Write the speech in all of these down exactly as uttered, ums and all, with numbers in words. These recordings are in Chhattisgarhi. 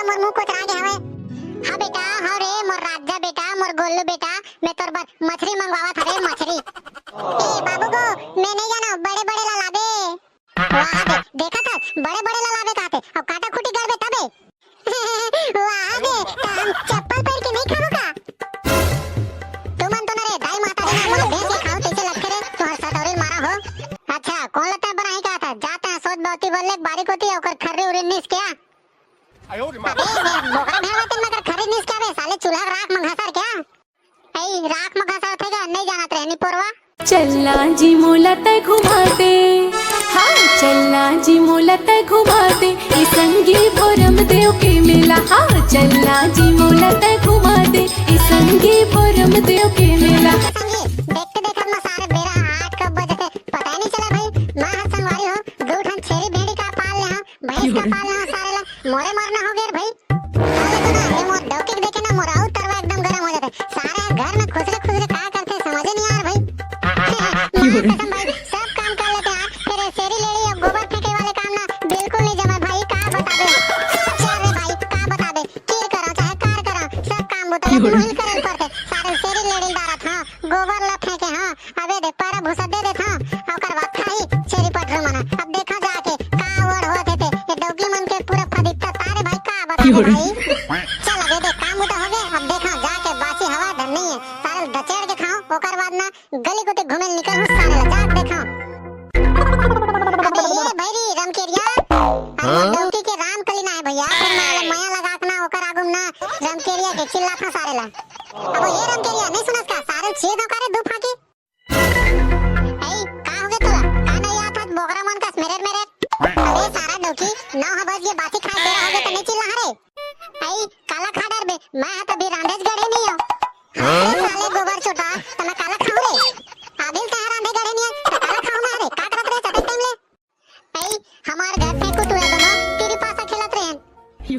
मोर मुंह कोचरा गे हवय। हाँ बेटा, हाँ रे, मोर राजा बेटा, मोर गोल्लू बेटा, मैं तोर बर मछरी मंगवावत हवे, मछरी। ए बाबू गो, मैं नहीं जाना, बड़े बड़े ला लाबे। वाह बे, देखत हस, बड़े बड़े ला लाबे कहते, अब काटा खूटी गड़बे तबे। वाह बे, त हम चप्पल पहिर के नहीं खाबो का? तुमन तो ना रे, दाई माता रे ना, मोला बेच के खाऊं तइसे लगथे रे, तुहर सटौरी मारा हो। अच्छा, कौन लता बनाही कहत हस? जाते हैं सोच बहुती बोल ले, बारी कोती ओकर खर्री उरी निस क्या? अबे, मैं बोकरा भेड़वा तेन मगर खर्री निस क्या बे, साले चूल्हा राख मंगासर क्या? ए, राख म घसरथे गा, नहीं जानत रहे, निपोरवा। चलना जी मोला तै घुमा दे, हाँ, चलना जी मोला तै घुमा दे, ए संगी भोरम देव के मेला, हाँ, चलना जी मोला तै घुमा दे, ए संगी भोरम देव के मेला। संगी, देखते देखत म सारे बेरा आठ कब बजथे, पता ही नहीं चला भाई। मैं ह संगवारी हो, दू ठन छेरी भेड़ी का पाल ले हूँ, भैंस का पाल ले हूँ, सारे ला मोरे मरना हो गए रे भाई। साले तो ना, ये मोर डौकी के देखे ना, मोर अउ तरवा एकदम गरम हो जाथे। सारे घर में खुसरे खुसरे का करथे, समझे नहीं यार भाई। माँ कसम भाई, सब काम कर लेथे यार, फिर ये सेरी लेड़ी अउ गोबर फेंके वाले काम ना बिल्कुल नहीं जमे भाई, का बताबे। चल रे भाई, का बताबे, कीर करो चाहे कार करो, सब काम बुता ला मुहिल करे पड़थे। सारे सेरी लेड़ी डारत, हाँ, गोबर ला फेंके, हाँ, अबे दे, पैरा भूसा दे देत हंव, ओकर बाद खाही छेरी पठरू मन ह। अब देखा जाके का ओढ़ होत हे ते, ये डौकी मन के पूरा फदिकता तारे भाई, का बताबे भाई। चल अबे दे, काम बुता हो गे, अब देखा जाके बासी हवा धन्नी हे, सारे ल दचेड़ के खाओ, ओकर बाद ना गली कोती घूमे ल निकल हूँ, सारे ला जाके देखा। अबे ये भैरी रमकेरिया, अरे डौकी के राम कली ना हे भैया, फिर मैं मया लगा के ना ओकर आगू म ना रमकेरिया के चिल्लात हंव सारे ला। अब ये रमकेरिया नहीं सुनस का, सारे ल छीर दो का रे दू फाकी। ए, का होगे तोला? का नहीं आत हस बोकरा मन कस मेरेर मेरेर? अबे सारा डौकी, नौ ह बज गे, बासी खाए बेरा होगे त नहीं चिल्ला हरे? ए, काला खा डरबे, मैं ह त अभी रांधेच गढ़े नहीं हो। अरे साले गोबर चोटा, त मैं काला खाऊं रे? अभी ल तैं ह रांधे गढ़े नहीं है, त काला खाऊं मैं रे? का करत रहे सतत टाइम ले? ए, हमार घर फेंकू तू है दोनों, तिरी पासा खेलत रहे।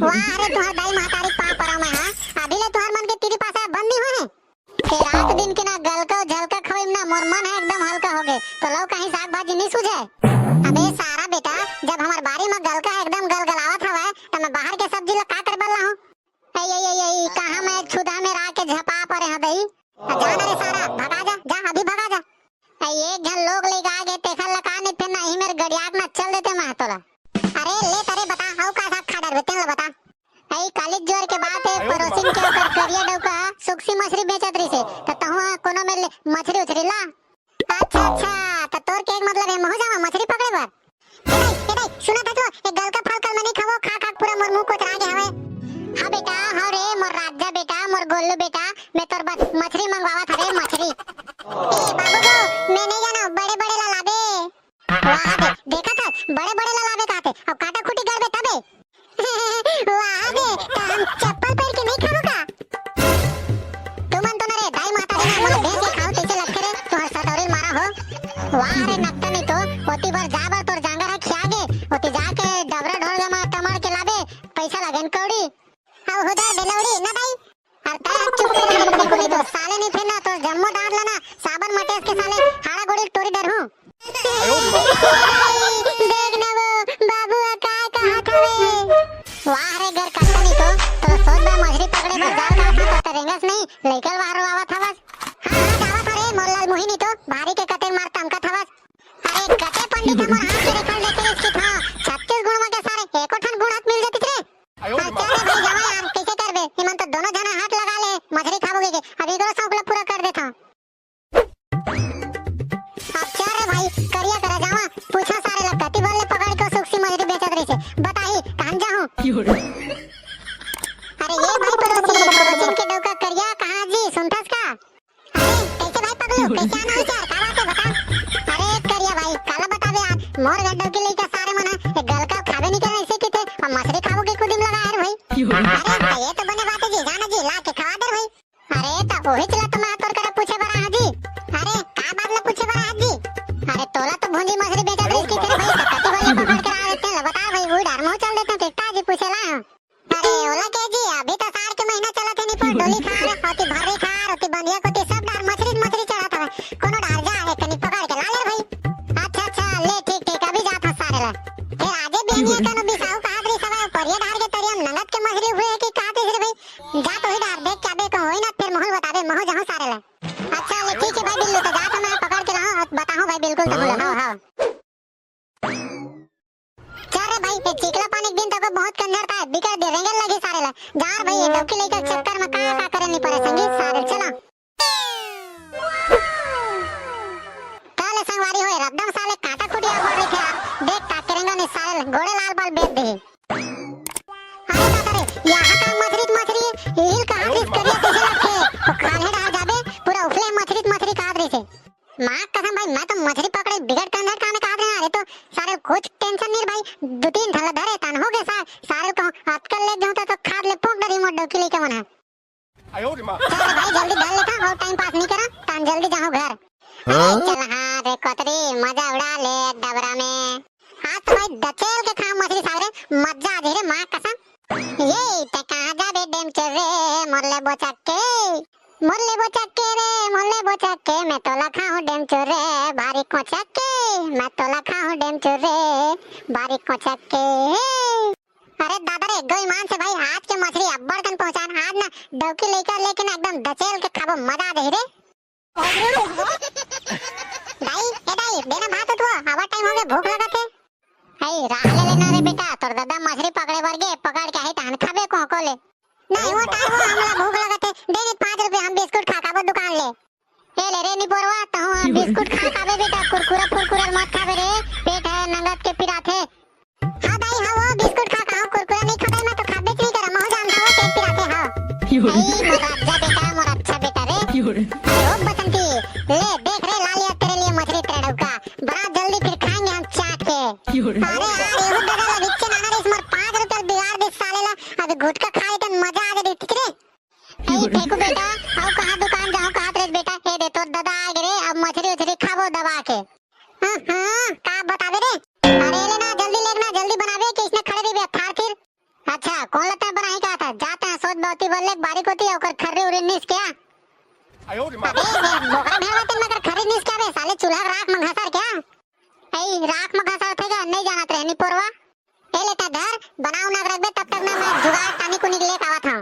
वाह रे, तुहर दाई महतारी के पाँव पराव मैं हा, अभी ले तुहर मन के तिरी पासा बंद नहीं होए हे। ए रात दिन के ना गलका अउ झलका खवई म ना मोर मन ह एकदम हल्का होगे। तो लौका ही साग भाजी नहीं सूझे। अबे सारा बेटा, जब हमर बारी म गलका ह एकदम गलगलावत हवय, त मैं बाहर के सब्जी ला का करे बर लाहूं? ए, ए, ए, ए, कहाँ मैं छुदा में रा के झपा परे हंव दई? जा ना रे सारा, भगा जा, जा, अभी भगा जा। ए, एक झन लोग ले गा गे, तेखर ला का नहीं फेरना, इही मेर गड़ियाक ना चल देते मैं तोला। अरे ले तरे बता, अउ का साग खा डरबे, तेन ला बता। ए, काली जोर के बात हे, पड़ोसिन के ओकर करिया डौका ह सुक्सी मछरी बेचत रहिसे, त तहूं ह कोनो मेर ले मछरी उछरी ला। अच्छा, अच्छा, त तोर के एक मतलब हे, महूं जावां मछरी पकड़े बर? ए दाई, ए दाई, सुनत हस तो, ए गलका फलका ल मैं नइ खावों, खा खा के पूरा मोर मुंह कोचरा गे हवय। हाँ बेटा, हाँ रे, मोर राजा बेटा, मोर गोल्लू बेटा, मैं तोर बर मछरी मंगवावत हरे, मछरी। ए बाबू गो, मैं नइ जानव, बड़े बड़े ला लाबे। वाह बे, देखत हस, बड़े बड़े ला लाबे कहथे, अब काटा खूटी गड़बे तबे। वाह बे, त हम चप्पल पहिर के नइ खाबो का? तुमन तो ना रे, दाई माता रे ना, मोला बेच के खाऊं तइसे लगथे रे, तुहर सटौरी ल मारा हो। वाह रे नकटा नहीं तो, ओती बर जा बर तोर जांगर ह खिया गे, ओती जाके डबरा ढोर जमा टमड़ के लाबे, पइसा लागेन कौड़ी। अउ हुदर बेलौड़ी ना दाई, अरे तैं चुप कर, नहीं तो साले नहीं फेरना, तोर जम्मो दांत ला ना साबन मटेस के साले हाड़ा गोड़ी टोरी डरहूं। देख ना वो, बाबू ह का कहत हवे। वाह रे घर कट्टा नहीं तो, तोर सोच बा मछरी पकड़े बर जाल का था, त रेंगस नहीं, लइका ल बाहर रोवावत हवस। हाँ, हाँ, जावत हरे, मोर लाल मुही नहीं तो, भारी के कतेक मार तमकत हवस। अरे कते पंडित हमर हाथ के रेखा ल देखे रिहिस कि था, छत्तीस गुण म के सारे एको ठन गुण हाथ मिल जातिस रे। अरे चल रे भाई, जावा यार, कइसे करबे? इमन तो दोनों झना हाथ लगा ले, मछरी खाबो के, के। अब इकरो शौक ला पूरा कर देथंव। अब चल रे भाई, करिया करा जावा, पूछा सारे ला, कति भर ले पकड़ के सुक्सी मछरी बेचत रहिसे, बताही, कहन जाहूं। अरे ये भाई पड़ोसी, पड़ोसिन के डौका करिया कहाँ जी, सुनथस का? अरे, कइसे भाई पगलू? कइसे आना विचार? का बात हे, बता। अरे, करिया भाई, काला बताबे यार, मोर घर डौकी लइका सारे मन ह, एक गलका खाबे नहीं करे, अइसे किथे, अउ मछरी खाबो के कुदिम लगा हे रे भाई। अरे, त ये तो बने बात हे जी, जाना जी, ला के खवा दे रे भाई। अरे, त ओहिच ला तो मैं तोर करा पूछे बर आहा जी। अरे, का बात ला पूछे बर आहा जी? अरे, तोला तो भूंजी मछरी बेचत रहिस किथे रे भाई, त कति बलिया पकड़ के आ देते हैं, बता भाई, उही डार महूं चल देते हैं, कितना जी पूछे ला। अरे ओला के जी, अभी तो साड़ के महीना चलत हे, निपोर डोली खार, ओती भर्री खार, ओती बंधिया कोती सब डार मछरी मछरी चढ़त हवय। कोनो डार जा, एक कनी पकड़ के ला ले भाई। अच्छा, अच्छा, ले ठीक, ठीक, अभी जात हस सारे ला। फेर आजे बिहनिया कनो बिसाहू कहत रहिस हवय, परिया डार के तरिया म नंगत के मछरी ए चिकला पानी के दिन तको बहुत कंझरता है, बिकट दे रेंगन लगी सारे ला। जा रे भाई, ये डौकी लइका के चक्कर में का का करे नहीं पड़े संगी सारे, चला। काले संगवारी होए, रद्दम साले काटा कुटिया पड़ रही थे यार। देख का करेंगे नहीं साले, गोड़े लाल बाल बेच दे। अरे दादा रे, यहाँ का मछरी त मछरी, हील कहाँ से करिया कैसे लगथे? वो खाल्हे डाल जाबे, पूरा उफले मछरी त मछरी काट रही थे। माँ कसम भाई, मैं तो मछरी पकड़े बिगड़ कंधर खाने का आदमी आ रहे तो सारे कुछ टेंशन नहीं भाई, दो तीन ठन ला धरे तान हो गए सार, सारे को अटकल ले जाऊँ तो, तो खाद ले फूंक डरी मोर डौकी लेके मन है। चल रे भाई, जल्दी धर लेता, और टाइम पास नहीं करा, तान जल्दी जाऊँ घर। अरे चल हाँ रे कोतरी, मजा उड़ा ले डबरा में। आज तो भाई दचेल के खा मछली सारे, मजा आ जाए रे माँ कसम। ये ते कहाँ जाबे डेमचुर रे, मोर ले बोचक के। मोर ले बोचक के रे, मोर ले बोचक के, मैं तोला खाहूँ डेमचुर रे, भारी कोचक के। मैं तोला खाहूँ डेमचुर रे, भारी कोचक के। अरे दादा रे, गो ईमान से भाई, आज के मछली अब्बड़ कन पहचान, आज ना डौकी लइका लेके ना एकदम दचेल के खाबो, मजा आ जाही रे। दाई, ए दाई, देना भात उठवा, आवा टाइम हो गए, भूख लगत है। हे, राह ले लेना रे बेटा, तोर दादा मछली पकड़े बर गे, पकड़ के आई तहन खाबे को को ले। नहीं, वो टाइम हो, हमला भूख लगत है, दे दे पाँच रुपए, हम बिस्कुट खा खाबो दुकान ले। ए ले रे निपोरवा, तहूँ बिस्कुट खा खाबे बेटा, कुरकुरा फुरकुरा मत खाबे रे, पेट है नंगत के पिराथे। हाँ दाई, हाँ वो बिस्कुट खा खाओ, कुरकुरा नहीं खाबे, मैं तो खाबे नहीं करा, महू जान खाओ, पेट पिराथे, हाँ। ए, मोर अच्छा बेटा, मोर अच्छा बेटा रे। अरे ओ बसंती, ले देख रे लालिया तेरे लिए मछली तेरा डौका, बड़ा जल्दी फिर खाएंगे हम चाट के। अरे यार, ये दादा ला बिच्चे नाना रे, इस मोर पाँच रुपया बिगाड़ दे साले ला, अभी गुटखा खा लेते मजा आ जाए रे। ए फेंकू बेटा, आओ कहाँ दुकान जाओ कहाँ रे बेटा, ए दे तोर दादा आ गे रे, अब मछली उछली खाबो दबा के। हाँ, हाँ, का बताबे रे? अरे ले ना, जल्दी लेक ना, जल्दी बनाबे, कि इसने खड़े रहिबे, थार थिर। अच्छा, कौन लता बनाही का था? जाते हैं, सोच बहुती बोल ले, बारी कोती, ओकर खर्री उरी नीस क्या? अबे, बे, बोकरा भेड़ बाटे, मगर खर्री नीस क्या बे? साले चूल्हा के राख में घसर क्या? ए, राख में घसर थे क्या? नहीं जानत रहे, निपोरवा। ए लेता धर, बनाओ ना रखबे, तब तक ना मैं जुगाड़ टानिक उनिक लेके आवत हूँ।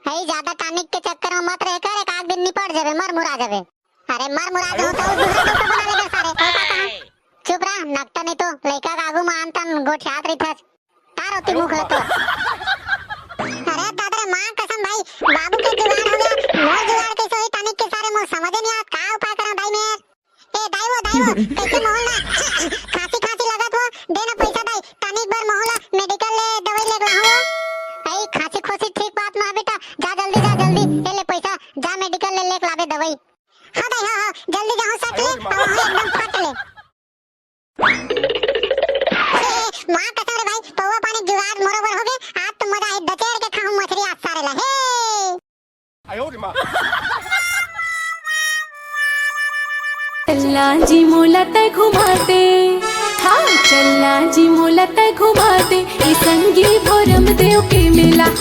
ए, ज्यादा टानिक के चक्कर में मत रह कर, एक आध दिन निपट जाबे, मर मुरा जाबे। अरे मर मुरा जाऊं तो दूसरा डौका बना लेबे सारे, और का कहा? चुप रह, नकटा नहीं तो लइका के आगू में आन तान गोठियात रहिथस। तार होती मुख लो तो। अरे दादा रे माँ कसम भाई, बाबू के जुगाड़ हो गया, मोर जुगाड़ कैसे होई टानिक के सारे, मोर समझे नहीं आत, का उपाय करा भाई मैं? ए दाई वो, दाई वो, कैसे महू ला खांसी खांसी लगत हो, दे ना पैसा दाई, टानिक बर महू ला मेडिकल ले दवाई ले लाहूं। ए खांसी खोसी ठीक बात ना बेटा, जा जल्दी, जा जल्दी, ए ले पैसा, जा मेडिकल ले लेके लाबे दवाई। हाँ दाई, हाँ, हाँ, जल्दी जाहूं सट ले, अब वहाँ एकदम फट ले। ए, ए, माँ कसम रे भाई, पौवा पानी जुगाड़ मोरो बर हो गए, आज तो मजा है, दचेर के खाऊं मछली आज सारे ला, हे। चलना जी मोला तै घुमा दे, हाँ, चलना जी मोला तै घुमा दे, ए संगी भोरम देव के मेला, हाँ,